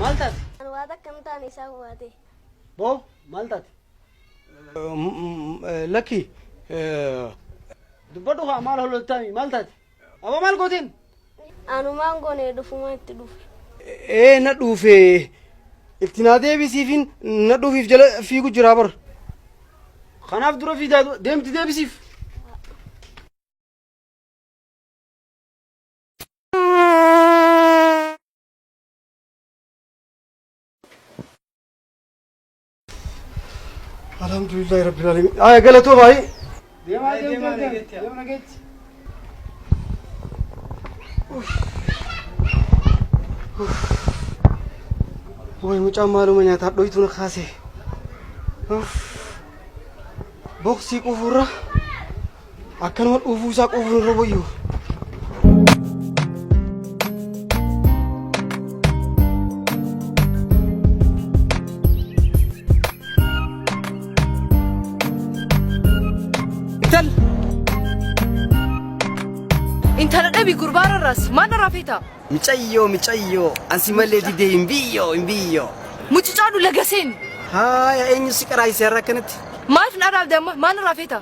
Maal taate? Ani waa takka hin taane isaan waate. Boo maal taate? Lakki dubbadhu haa maal hololtaami maal taate? Aboo maal gooteen? Anumaan goone dhufuma itti dhufe. Ee na dhuufe itti naa deebisiifin na dhuufiif jala fiigu jiraa bar. Kanaaf dura fiidaa deemti deebisiif. Alhamdulillahi rabbil alamin. Aya galatoo baay'ee. Deemaa deemaa deemaa nageetti. Way mucaan maaluma nyaataa dhoytuu na kaase. Boksii quufuurra akkanuma dhuufuu isaa quufuun irra wayyu. Intal! Intala dhabi gurbaa rarraas maal narraa feeta? Micayyoo micayyoo ansi malee didee hin biyyoo hin biyyoo. Mucucaadhu laga seeni. Haaya eenyu si qaraayise har'a akkanatti? Maaliif na dhaabde amma maal narraa feeta?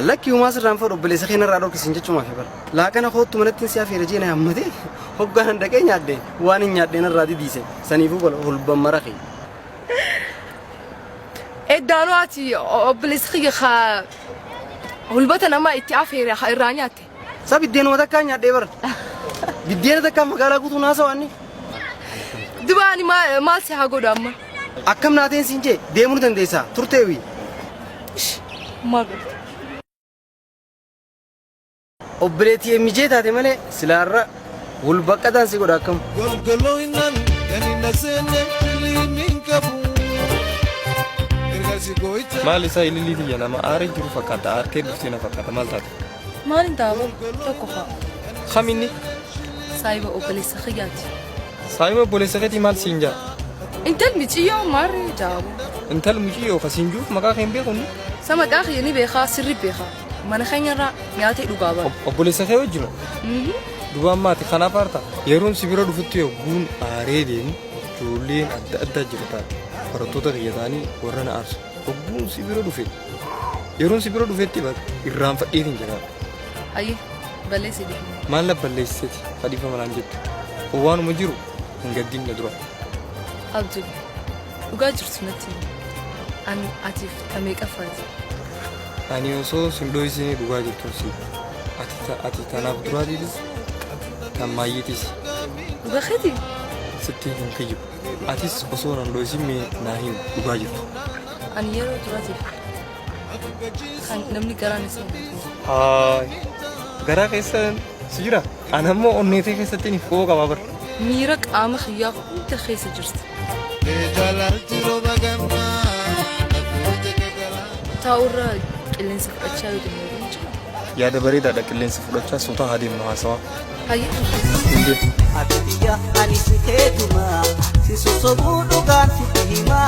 Allakki humaa sirraan fadhu obboleessa kee narraa dhorkisiin jechumaaf bara. Laaqana koottu manatti si afeera jee na yaammate hoggaan an dhaqee nyaadhe waan hin nyaadhe narraa didiise saniifuu bala hulban mara kee. Eddaanuu ati obboleessi kiyya ka hulbata nama itti afeere ka irraa nyaatte. Sa biddeenuma takkaa nyaadhee bara. Biddeena takkaa magaalaa guutuu naasawaa inni. Duba ani maal si haa godhu amma? Akkam naateen siin jee deemuu ni dandeessaa turteewi. Ish, Maal godhte? Obboleettii MJ taate malee silaarra wal baqqataan si godha akkam. Golgoloo hinnan kan hin seenne filiimiin qabu. Erga si gooyicha. Maal isaa ilillii tiyya nama aaree jiru fakkaata aartee dhuftee na fakkaata maal taate? Maal hin taa'u tokko fa'a. Kam inni? Saayiba obboleessa kiyyaati. Saayiba obboleessa keetii maal siin jaa? Intal miciyyoo maarree jaabu. Intal muciyyoo ka siin juuf maqaa kee hin beeku inni? Sa maqaa kiyya ni beekaa sirri beekaa. Mana keenyarraa nyaatee dhugaa bara. Obboleessa kee wajjin moo? Dubaan maati kanaaf aarta? Yeroon si bira dhufutti yogguun aaree deemu ijoolleen adda addaa jiru taate barattoota kiyya ta'anii warra na aarsu. Yogguun si bira dhufe yeroon si bira dhufetti bar irraanfadheetiin jira. Hayyee balleessi deema. Maal na balleessiteeti kadhiifama naan jettu? Waanuma jiru hin gaddiin na dura. Abdul dhugaa jirtu natti himi. Ani atiif ta meeqaffaati? Ani osoo sin dhoysinee dhugaa jirtun si ati ta ati tanaaf duraatiitis tan maayyiitis. Dhugaa keetii? Sitti hin kijibu. Atis osoo nan dhoysin mee naa himi dhugaa jirtu. Ani yeroo duraatiif kan namni garaan isa guutuu. Haay. Garaa keessa si jira? Ana immoo onneetee keessatti ni fo'oo qaba bar. Miira qaama kiyyaa hunda keessa jirti. Taa'urra qilleensa fudhachaa yoo deemne waliin jira. Yaada bareedaadha qilleensa fudhachaa suutaa haa deemnu haasawaa. Hayyee. Hin deemu. Ati tiyya ani si keetuma si sosobuu dhugaan sitti hima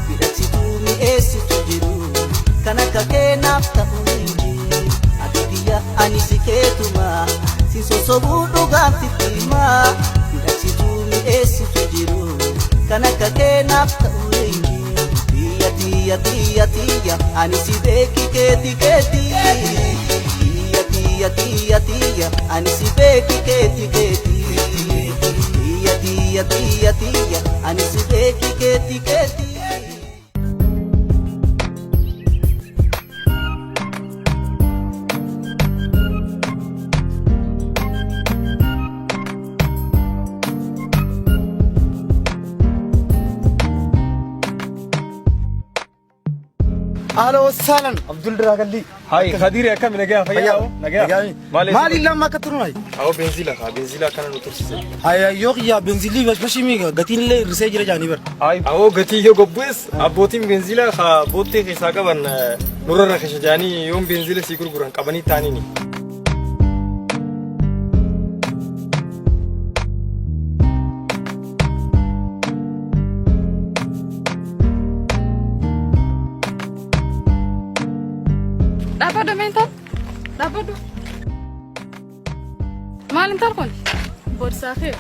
miidhagsituu mi'eessitu jiru kan akka kee naaf ta'u hin jiru. Ati tiyya ani si keetuma si sosobuu dhugaan sitti hima miidhagsituu mi'eessitu jiru kan akka kee naaf ta'u hin jiru. Tiyya tiyya tiyya tiyya ani si beeki keeti keeti. Tiyya tiyya tiyya tiyya ani si beeki keeti keeti. Tiyya tiyya tiyya tiyya ani si beeki keeti keeti. Ahla wasaalan Abdul Diraagallii. Hayi Khadiri akkami nagaa fayyaa hoo nagaa. Maali lamma akka turun hayi? Awoo beenzila kaa beenzila akkana nu tursise. Hayi yoo kiyyaa beenzilii bashbashii miiga gatiin illee hir'isee jira jaanii bara. Hayi awoo gatii yoo gobbu'es abbootiin beenzila kaa boottee keessaa qaban nurra rakasha jaanii yoon beenzila sii gurguran qabanii taaniini. Dhaabbadhu mee intal. Dhaabbadhu. Maal intal kun? Borsaa kee.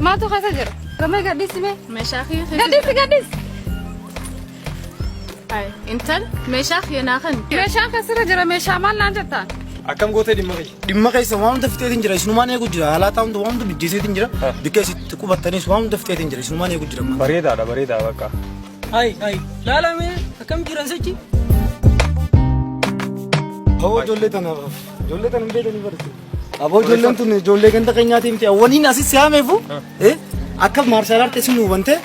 Maaltu keessa jira? Gamee gadhiisi mee. Meeshaa kiyya Gadhiisi gadhiisi. Ay, intal meeshaa kiyya naa kan. Meeshaan kan sirra jira meeshaa maal naan jettaan? Akkam gootee dhimma kiyya? Dhimma keessa waan hunda fixeetiin jira. Isinumaan eegu jira. Haalaataa hunda waan hunda mijjeesseetiin jira. Bikka isitti qubattanis waan hunda fixeetiin jira. Isinumaan eegu jira. Bareedaadha bareedaa bakka. Hai, hai. Laalame akkam jiran sochi? Aboo ijoollee tanaaf ijoollee tana hin beekanii barate. Aboo ijoolleen tun ijoollee ganda keenyaati miti. Waniin asis si haameefu akka maarshaal aartii isin hubante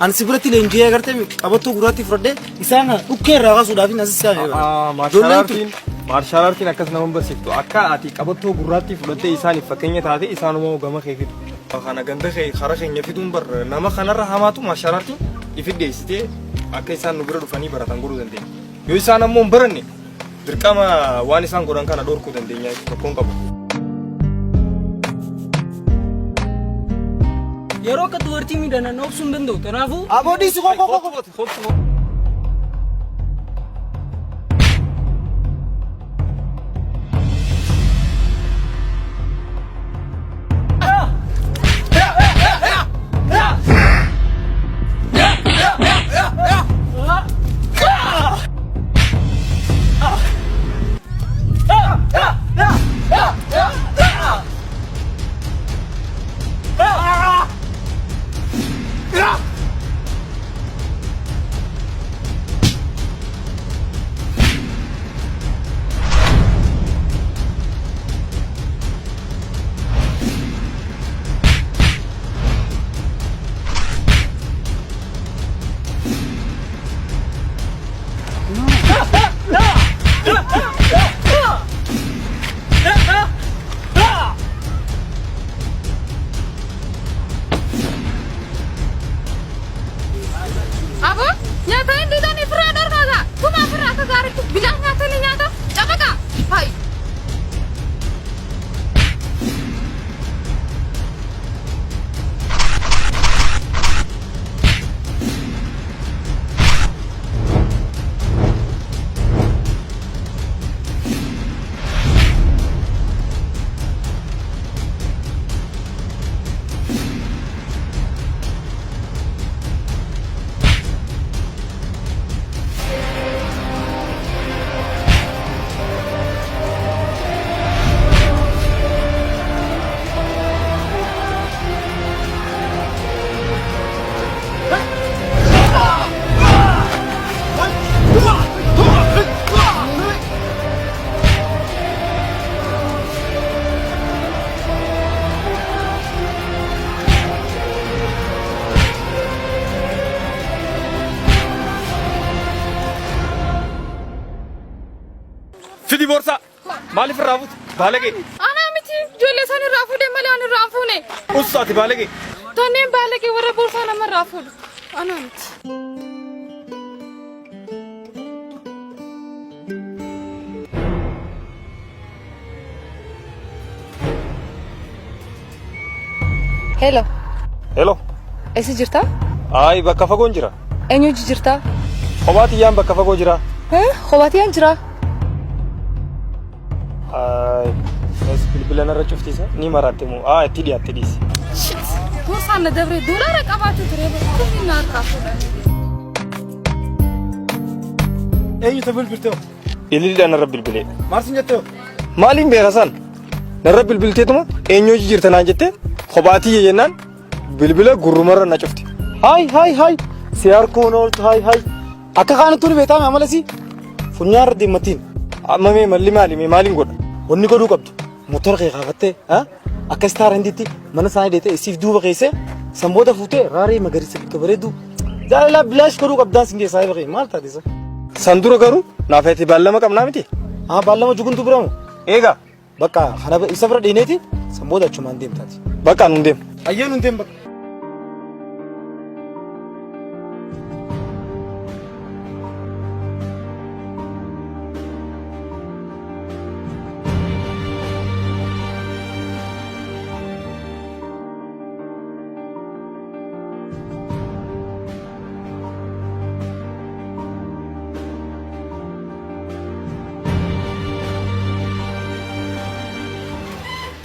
ani si biratti leenjii agartee qabattoo gurraatti fudhadhee isaan kana dhukkee irraa kaasuudhaaf asis si haamee. Maarshaal aartiin maarshaal aartiin akkas nama barsiiftu akka ati qabattoo gurraattii fudhattee isaaniif fakkeenya taate isaanuma gama kee fidu. Kana ganda kee kara keenya fiduun bar nama kanarra hamaatu maarshaal aartiin ifi dhiyeessitee akka isaan nu bira dhufanii baratan godhuu dandeenya. Yoo isaan ammoo hin baranne dirqama waan isaan godhan kana dhorkuu dandeenya rakkoon qabu. Yeroo akka dubartii miidhanan obsuu hin danda'u. Kanaafuu Aboo dhiisi koo koo koo. Aboo nyaata hin duudanii ofirraa dhorkaata. Kuma ofirraa akka gaariitti bilaan nyaatanii nyaata cabaqa. Hai. Fidi boorsaa maaliif irraa fuute? Baalagee. Anaa miti ijoollee isaan irraa fuudhe malee ani irraa hin fuune. Ussaati baalagee. Tanneen baalagee warra boorsaa nama irraa fuudhu. Anaa miti. Hello, Hello. eessa jirta? Ayi bakka fagoon jira. Eenyu jirta? Kophaa xiyyaan bakka fagoo jira. Kophaatiyaan jira. Ayi bilbila narra cuftiisa ni maraatte moo? Aa itti dhiyaatte dhiisi. Shit! Boorsaan na dabre doolaara qabaatu ture kun na harkaa fuudhan. Eenyu ta bilbiltee? Ililiidhaan narra bilbilee. Maal sin jettee? Maaliin beeka san? Narra bilbilteetuma eenyu hojii jirta naan jettee kophaatii jennaan bilbila gurrumarra na cufte. Haay haay haay si harkuun ooltu haay haay akka kaanattuu ni beektaa amalasi funyaan irra deemmatiin. Amma mee malli maali mee maaliin godha? Wanni godhuu qabdu motora kee kaafattee akka istaara hindiitti mana isaanii deetee isiif duuba keessee sanboota fuutee raaree magariisa bikka bareedu jaalalaa bilaash godhuu qabdaa sin keessaa saahiba kee maal taate isa? San dura garuu naaf ati baallama qabnaa miti? Haa baallama juguntu biramu? Eegaa. Bakka kana isa bira dheeneeti sanboota achumaan deemtaati. Bakka nuun deemu. Ayyee nuun deemu bakka.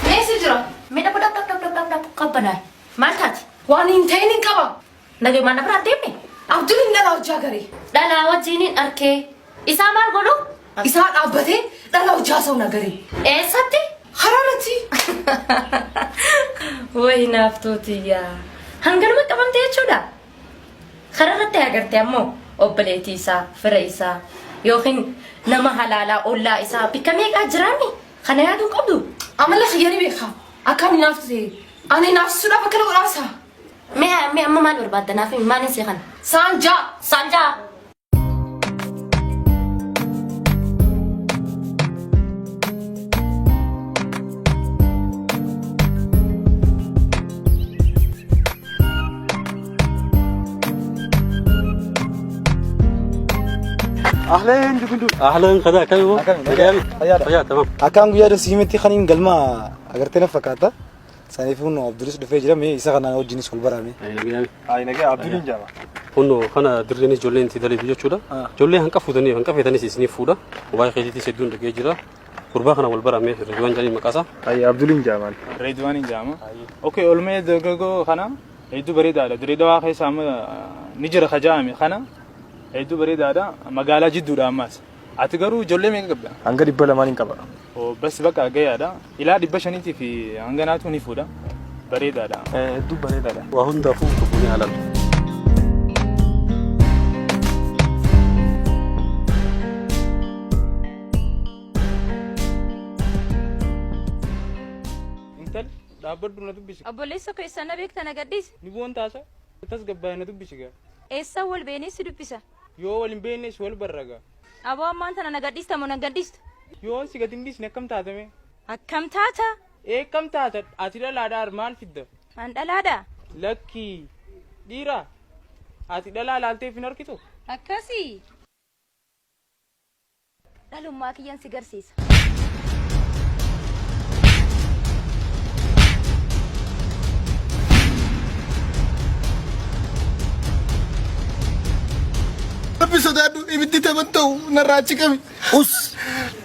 Meessi jira. Mee dhaqu dhaqu dhaqu dhaqu dhaqu qabbanaa. Maal taati? Waan hin ta'in hin qaba. Nagayumaan na biraa hin deemne? Abduliin dhalaa hojii agaree. Dhalaa wajjiinin arkee. Isaa maal godhu? Isaa dhaabbatee dhalaa hojii haasa'uun agaree. Eessatti? Haraarratti. Way hinaaftuu tiyya. Hanganuma qabamte jechuudha? Kararratti agarte ammoo obboleettii isaa, fira isaa yookiin nama halaalaa ollaa isaa bikka meeqaa jiraami? Kana yaaduu hin qabdu. Amala kiyya ni beeka. Akka ani hinaaftu ta'e. Ani hinaafsisuudhaaf akkana godhaasa. Mee mee amma maal barbaadda naaf himi maalin si kana? Saanjaa. Saanjaa. Ahleen jugundu. Ahlan kada akkami moo? Akkami? Nagayami? Fayyaadha. Fayyaa tamam. Akkaan guyyaa dasii himetti kaniin galma agartee na fakkaata. Saniifuu nu Abdulis dhufee jira mee isa kanaan wajjinis wal barame. Ayi nagayami. Ayi nagaya Abduliin jaama. Kunno kana dirreenis ijoolleen itti daleedu jechuudha. Ijoollee hanqa fuutanii hanqa feetanis isiniif fuudha. Waa'ee keetiitis hedduun dhagee jira. Gurbaa kana wal barame Ridwaan jedhanii maqaasaa. Ayi Abduliin jaamaan. Ridwaan hin jaama. Okay, olmee dargaggoo kana hedduu bareedaadha. Dirree Dawaa keessa amma ni jira ka ja'ame kana hedduu bareedaadha. Magaalaa jidduudha ammaas. Ati garuu ijoollee meeqa qabda? Hanga dhibba lamaan hin qaba. Oh, bas bakka gayaadha. Ilaa 500 fi hanga naatu ni fuudha. Bareedaadha. Hedduu bareedaadha. Waa hundaafuu tokko ni halalu. Intal dhaabbadhu na dubbisi. Obboleessa koo eessaan na beekta na gadhiisi. Ni boontaasa. Tasgabbaa'e na dubbisi gaa. Eessaan wal beenee si dubbisa. Yoo wal hin beeknes wal barra gaa. Aboo ammaan tana na gadhiista moo nan gadhiistu? Yoon si gad hin dhiisne akkam taata mee? Akkam taata? Ee akkam taata ati dhalaadha maal fidda? An dhalaadha? Lakkii dhiira ati dhalaa laalteef hin arkitu? Akkasii? Dhalummaa kiyyan si garsiisa. Rabbi sodaadhu ibiddi taban ta'u narraa achi qabi. Us!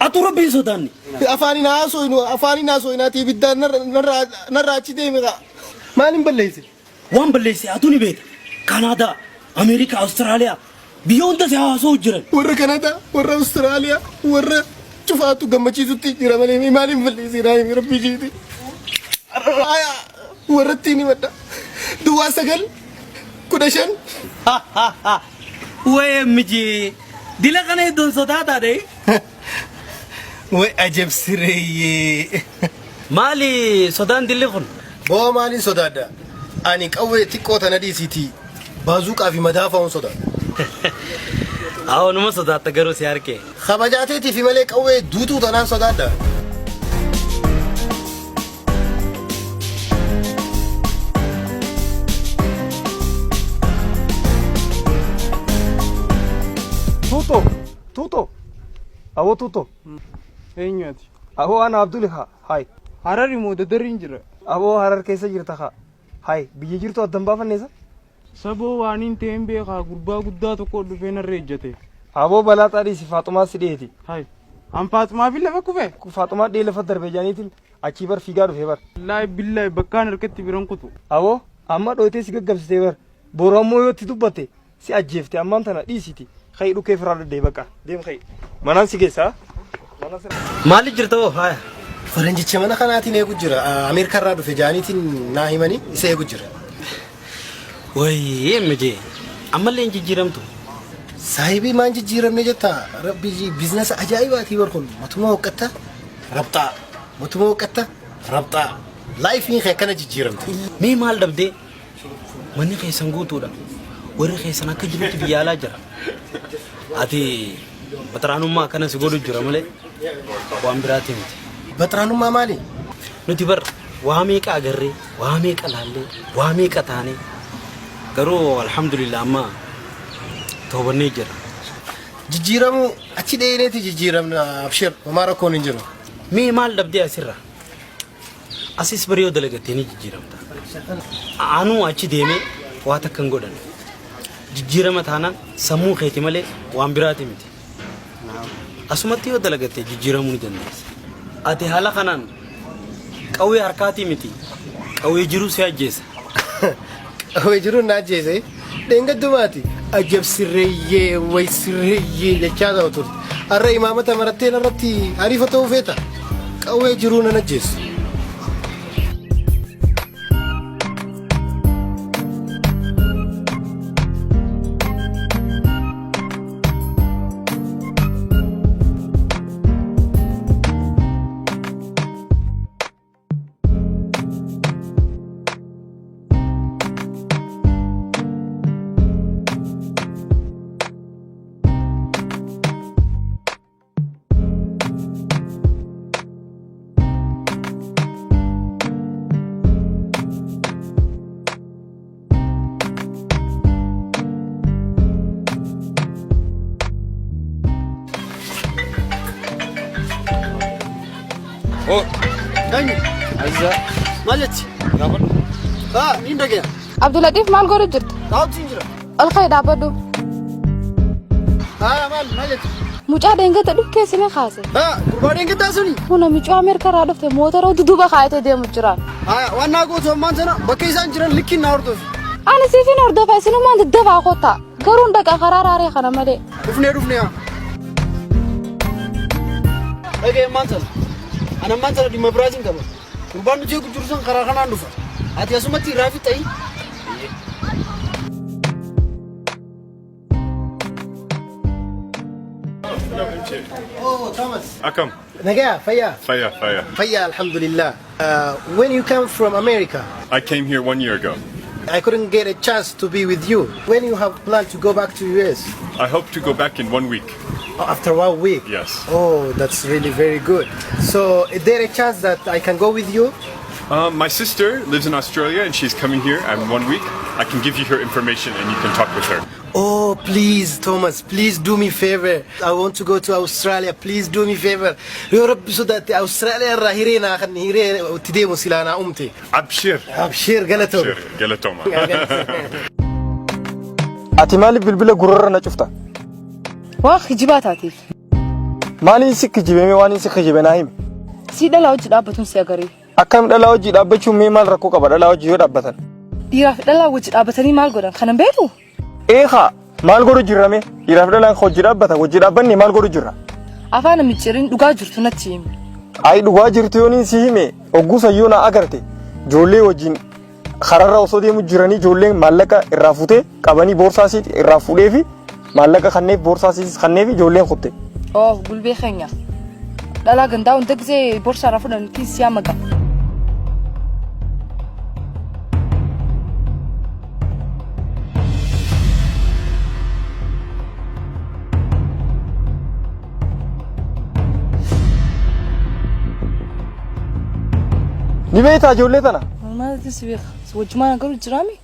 Atu rabbi hin sodaanne. Afaaniin haasooynu afaaniin haasooynaati ibiddaan narraa narraa achi deemi kaa. Maaliin balleesse? Waan balleesse atuu ni beekta. Kanaadaa, Ameerikaa, Awustiraaliyaa biyya hunda si haasa'u jiran. Warra Kanaadaa, warra Awustiraaliyaa, warra cufaatu gammachiisutti jira malee maaliin balleesse naa himi rabbi ishiiti. Warratti ni madda. Duwwaa 9 15. OMG! Dila kana hedduun sodaataadha. Way ajab sireeyyee. Maali sodaan dilli kun? Boo maaliin sodaadha? Ani qawwee xiqqoo tana dhiisiitii baazuuqaa fi madaafa'uun sodaadha. Awoo numa sodaatta garuu si harkee. Kabajaa teetiifi malee qawwee duutuu tanaan sodaadha. Tuuto! Tuuto! Aboo Tuuto! Eenyu ati? Aboo ana Abduli haa. Haay. Harari moo dadarriin jira? Aboo Harar keessa jirta haa. Haay biyya jirtu addan baafanneesa? Saboo waaniin ta'een beekaa gurbaa guddaa tokko dhufee narra ejjate. Aboo balaaxaa dhiisi Faaxumaa si dhiyeeti. Haay. An Faaxumaa fi lafa kufe? Faaxumaa dhiyee lafa darbe jaaniitiin achii bar fiigaa dhufee bar. Wallaahi billaahi bakkaan harkatti biran kutu. Aboo amma dhooytee si gaggabsitee bar. Boru ammoo yoo itti dubbatte si ajjeefte ammaan tana dhiisiti ka'i dhukkee firraa daddee bakka deem ka'i manaan si geessa mana si Maali jirta hoo haaya? Faranjicha mana kanaatiin eegu jira. Ameerikaa irraa dhufe jaaniitiin naa himanii isa eegu jira. Wayii MJ ammallee hin jijjiiramtu. Saahibii maan jijjiiramne jetta rabbi biizinasa ajaa'ibaatii bar kun matuma hoqqatta rabxaa matuma hoqqatta rabxaa laayifiin kee akkana jijjiiramte. Mee maal dhabdee Manni keessan guutuudha. Warri keessan akka jirutti biyya alaa jira. Ati baxraanummaa akkana si godhu jira malee waan biraati miti. Baxraanummaa maali? Nuti bar waa meeqa agarree, waa meeqa laallee, waa meeqa taanee garuu alhamdulillah amma toobannee jira. Jijjiiramuu achi dheeyneeti jijjiiramna abshir homaa rakkoon hin jiru. Mee maal dhabdee asirra? Asis bari yoo dalagatte ni jijjiiramta. Anuu achi deemee waa takka hin godhan. Jijjiirama taanaan sammuu keeti malee waan biraati miti. Asumatti yoo dalagatte jijjiiramuu ni dandeessa. Ati haala kanaan qawwee harkaatii miti qawwee jiruu si ajjeesa. Way jiruun na ajjeese. Dheengaddumaati. Ajab sirreeyyee way sirreeyyee jechaa ta'u turte. Har'a imaamata maratteen irratti hariifa ta'uu feeta. Qawwee jiruu nan ajjeesu. Oh. Eenyu? Azza. Maal jechi? Gaafadhu. Haa, niin dhagaya. Abdulatiif maal godhu jirta? Taa'utti hin jira. Ol ka'e dhaabbadhu. Haa, maal maal jechi? Mucaa deengata dhukkee isin kaase. Haa, gurbaa deengattaa suni? Kuna mucaa Ameerikaa irraa dhufte mootora duduba kaayatee deemu jira. Haa, waan naa gootu ammaan sana bakka isaan jiran likkiin naa hordofi. Ani siifin hordofa isinumaan daddafaa kottaa. Garuu hin dhaqa karaa raaree kana malee. Dhufnee dhufnee haa. Dhaga'e ammaan sana. Ani ammaan sana dhimma biraatiin qaba. Gurbaan nuti eegu jiru san karaa kanaan dhufa. Ati asumatti irraa fixxayi. Oh, Thomas. Akkam. Nagaya, fayyaa. Fayyaa, fayyaa. Fayyaa, alhamdulillah. When you come from America? I came here one year ago. I couldn't get a chance to be with you. When you have planned to go back to US? I hope to go back in one week. Oh, after one week? Yes. Oh, that's really very good. So, is there a chance that I can go with you? My sister lives in Australia and she's coming here in one week. I can give you her information and you can talk with her. Oh, please, Thomas, please do me favor. I want to go to Australia. Please do me favor. Yoo Rabbi sodaate Australia irraa hiree naa kan hiree itti deemu silaa naa umte. Abshir. Abshir galatoom. Abshir, Galatoma. Ati maaliif bilbila gurrarra na cufta? Waan kijibaa taateef. Maaliin si kijibee waan si kijibe naa himi. Si dhalaa hojii dhaabbatuun si agaree. Akkam dhalaa hojii dhaabbachuun mee maal rakkoo qaba dhalaa hojii yoo dhaabbatan? Dhiiraaf dhalaa hojii dhaabbatanii maal godhan kanan beektu? Eekaa maal godhu jirra mee dhiiraaf dhalaan hojii dhaabbata hojii dhaabbanni maal godhu jirra? Afaan micciiriin dhugaa jirtu natti himi. Ayi dhugaa jirtu yooniin si hime ogguu sayyoo na agarte ijoollee wajjin kararra osoo deemu jiranii ijoolleen maallaqa irraa fuutee qabanii boorsaa isii irraa fuudhee fi maallaqa kanneef boorsaa isiis kanneef ijoolleen kutte. Oh gulbee keenya. Dhalaa gandaa hunda gisee boorsaa irraa fudhan kiisii amma ga'a. Ni beektaa ijoollee tana? Maaltu si beeka? Wajjumaan garuu jiraami?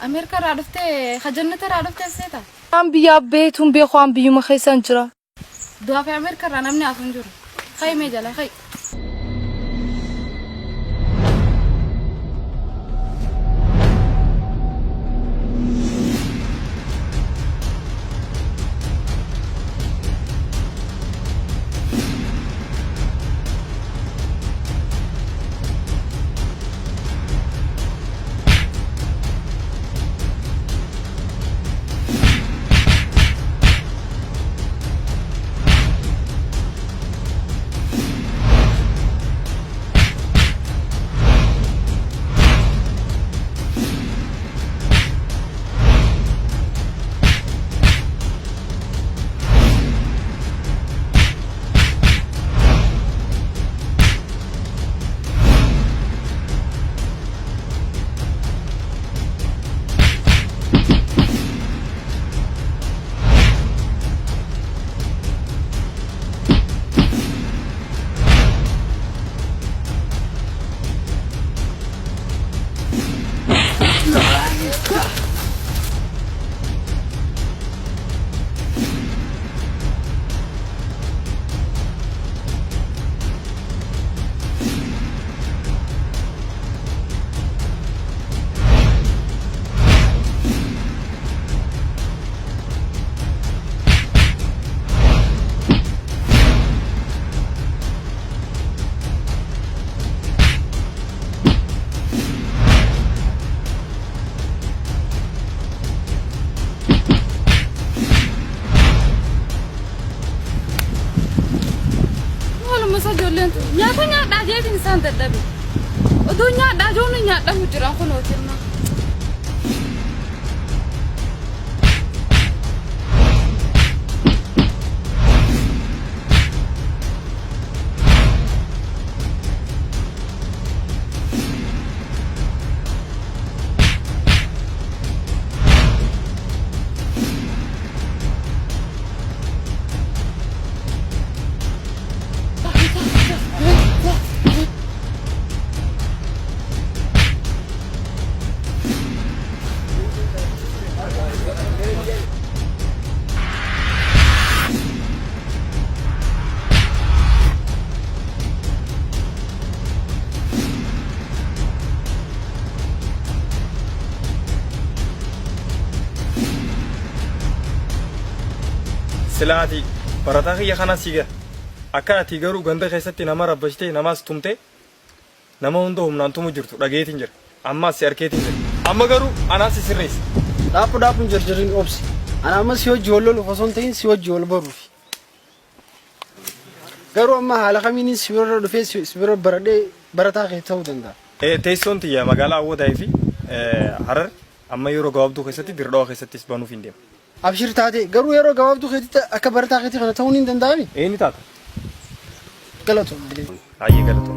Ameerikaa irraa dhuftee ka jannata irraa dhuftee seeta. Waan biyyaa beektuun beeku waan biyyuma keessan jira. Du'aa fi Ameerikaa irraa namni hafu hin jiru. Ka'i mee jala ka'i. Akkuma ijoolleen tun nyaata nyaadhaa jeetiin isaan dadhabe. Oduu nyaadhaa joonu nyaadhamu jiran kunooti amma. Silaa ati barataa kiyya kana si gaha. Akka ati garuu ganda keessatti nama rabbashtee namaas tumtee nama hunda humnaan tumu jirtu dhageetiin jira. Ammaas si arkeetiin jira. Amma garuu anaa si sirreessa. Dhaaphu dhaaphu hin jarjarin obsi. Ana amma si wajji wal loluuf osoo hin ta'in si wajji wal baruufi. Garuu amma haala kamiinin si bira dhufee si bira baradhee barataa kee ta'uu danda'a. Teessoon tiyya magaalaa Awwadaay fi Harar amma yeroo gabaabduu keessatti Dirredhawa keessattis banuuf hin deema. Abshir taatee garuu yeroo gabaabduu keetitti akka barataa keetii kana ta'uun hin danda'ami? Ee ni taata. Galatoom. Hayyee galatoom.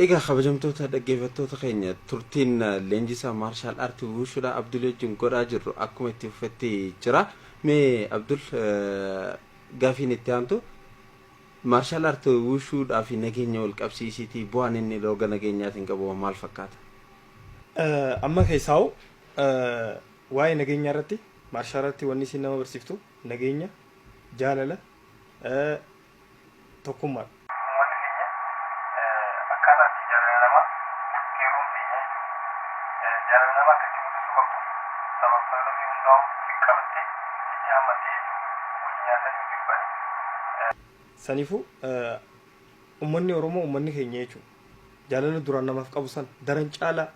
Egaa kabajamtoota dhaggeeffattoota keenya turtiin leenjisaa maarshaal aartii wuushuudha Abdul wajjin godhaa jirru akkuma itti fufetti jira. Mee Abdul gaafiin itti aantu maarshaal aartii wuushuudhaa fi nageenya wal qabsiisiitii bu'aan inni looga nageenyaatiin qabu maal fakkaata? Amma keessaa'u waa'ee nageenyaa irratti maarshaal aartii wanni isin nama barsiiftu nageenya, jaalala, tokkummaadha. Uummanni keenya akkaataa itti jaalala namaa qeerroon keenya jechuudha. Jaalala namaa akka itti mul'isuu qabdu sabaaf sablammii hundaa'u fi qabattee itti hammattee jechuudha. Wajjin nyaatanii wajjin dhuganii. Saniifuu uummanni Oromoo uummanni keenya jechuudha. Jaalala duraan namaaf qabu san daran caalaa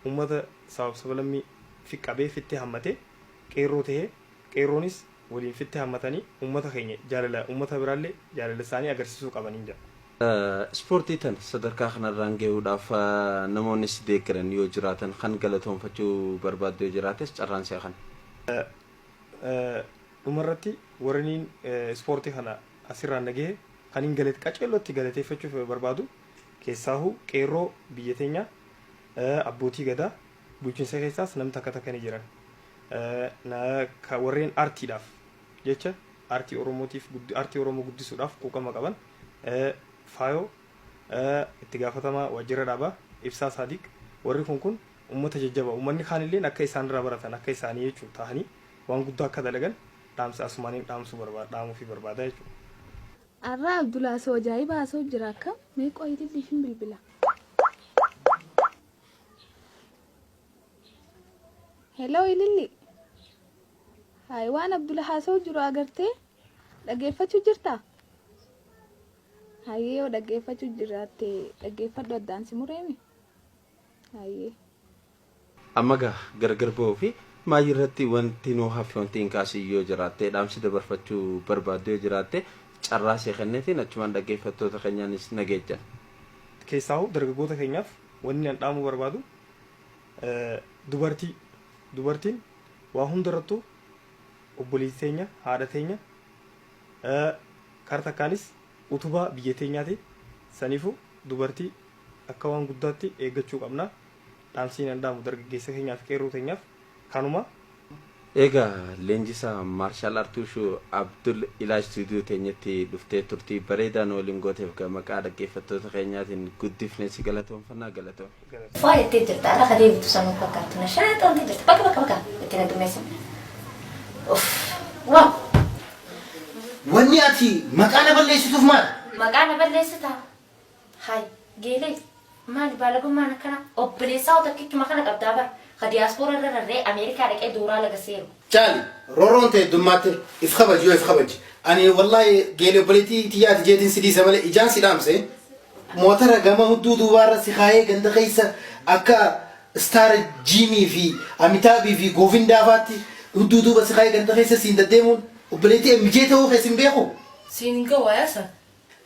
uummata sabaaf sablammii fi qabee fitti hammatee qeerroo tahee qeerroonis waliin fitti hammatanii uummata keenya jaalala uummata biraallee jaalala isaanii agarsiisuu qabaniin jedha. Ispoortii tana sadarkaa kanarraan gahuudhaaf namoonni si deeggaran yoo jiraatan kan galatoomfachuu barbaaddu yoo jiraates carraan si'a kana. Dhumarratti warreen ispoortii kana asirraan na gahe kan hin galet qaceellootti galateeffachuuf barbaadu keessaahuu qeerroo biyya teenyaa abbootii gadaa bulchiinsa keessaas namni takka takka ni jiran. Warreen aartiidhaaf jecha aartii Oromootiif aartii Oromoo guddisuudhaaf quuqama qaban faayoo itti gaafatamaa waajjira dhaabaa Ibsaa Saadiq warri kun kun uummata jajjaba uummanni kaanilleen akka isaanirraa baratan akka isaanii jechuudha ta'anii waan guddaa akka dalagan dhaamsa asumaaniin dhaamsuu barbaada dhaamuufii barbaada jechuudha. Arraa Abdul haasoo ajaa'iba haasoo jira akkam mee qoyitii ishiin bilbila. Hello Ililli. Hayi waan Abdul haasoo jiru agartee dhaggeeffachuu jirtaa? Hayyee yoo dhaggeeffachuu jiraatte dhaggeeffadhu addaan si mureemi. Hayyee. Amma gaa gargar ba'uu fi maayii irratti wanti nuu hafe wanti hin kaasiin yoo jiraatte dhaamsi dabarfachuu barbaaddu yoo jiraatte carraa see kenneetiin achumaan dhaggeeffattoota keenyaanis nageejjan. Keessaahuu dargaggoota keenyaaf wanni an dhaamuu barbaadu dubartii dubartiin waa hundarrattuu obboleettii teenya haadha teenya kara takkaanis utubaa biyya teenyaati saniifuu dubartii akka waan guddaatti eeggachuu qabna dhaamsiin an dhaamu dargaggeessa keenyaaf qeerroo teenyaaf kanuma. Egaa leenjisaa maarshaal aartii Wushuu Abdul Ilaa istuudiyoo teenyatti dhuftee turtii bareedaa nu waliin gooteef maqaa dhaggeeffattoota keenyaatiin guddifnee si galatoomfannaa galatoom. Waa jettee jirta ala ka deebitu sanuu fakkaattu na shaaxamtee jirta bakka bakka bakka itti na dummeessin. Uff waaw. Wanni ati maqaa na balleessituuf maal? Maqaa na balleessitaa? Hay geelee maali baalagummaan akkana obboleessaa hoo takkichuma kana qabdaa bar ka diyaaspoora irra rarra'ee Ameerikaa dhaqee dooraa laga seeru. Caali roorroon tee heddummaatti if kabaji yoo if kabaji. Ani wallahi geele obboleettii tiyyaati jeetiin si dhiisa malee ijaan si dhaamse. Mootara gama hudduu duubaarra si kaayee ganda keessa akka star Jiimii fi Amitaabii fi Goovindaa faatti hudduu duuba si kaayee ganda keessa siin deddeemuun obboleettii MJ ta'uu kee sin beeku. Siin hin ga'u ayaasan.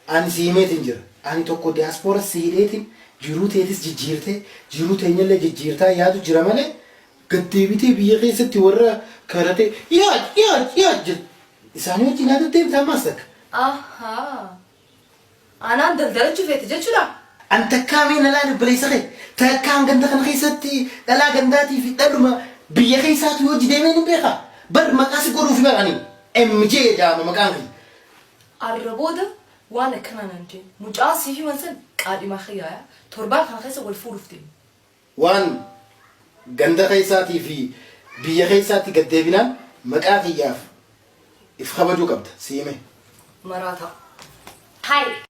Ani si himeetiin jira. Ani tokko diyaaspoora si hidheetiin jiruu teetis jijjiirtee jiruu teenyallee jijjiirtaa yaadu jira malee gad deebitee biyya keessatti warra karatee yaaj yaaj yaaj jedhu isaanii wajjin haa deddeemta ammaas takka. Ahaa. Anaan daldalachuu feete jechuudha? An takkaa mee na laali obboleessa kee takkaan ganda kana keessatti dhalaa gandaatii fi dhaluma biyya keessaatu yoo hojii deemee ni beeka. Bar maqaa si godhuufi bar ani MJ jedhama maqaan kiyya. Arra booda waan akkanaa naan jeen. Mucaa siif himan san qaadhimaa kiyyaaya. Torbaan kana keessa wal fuudhuuf deemna. Waan ganda keessaatii fi biyya keessaatti gad deebinaan maqaa kiyyaaf if kabajuu qabda si hime. Maraataa. Hi.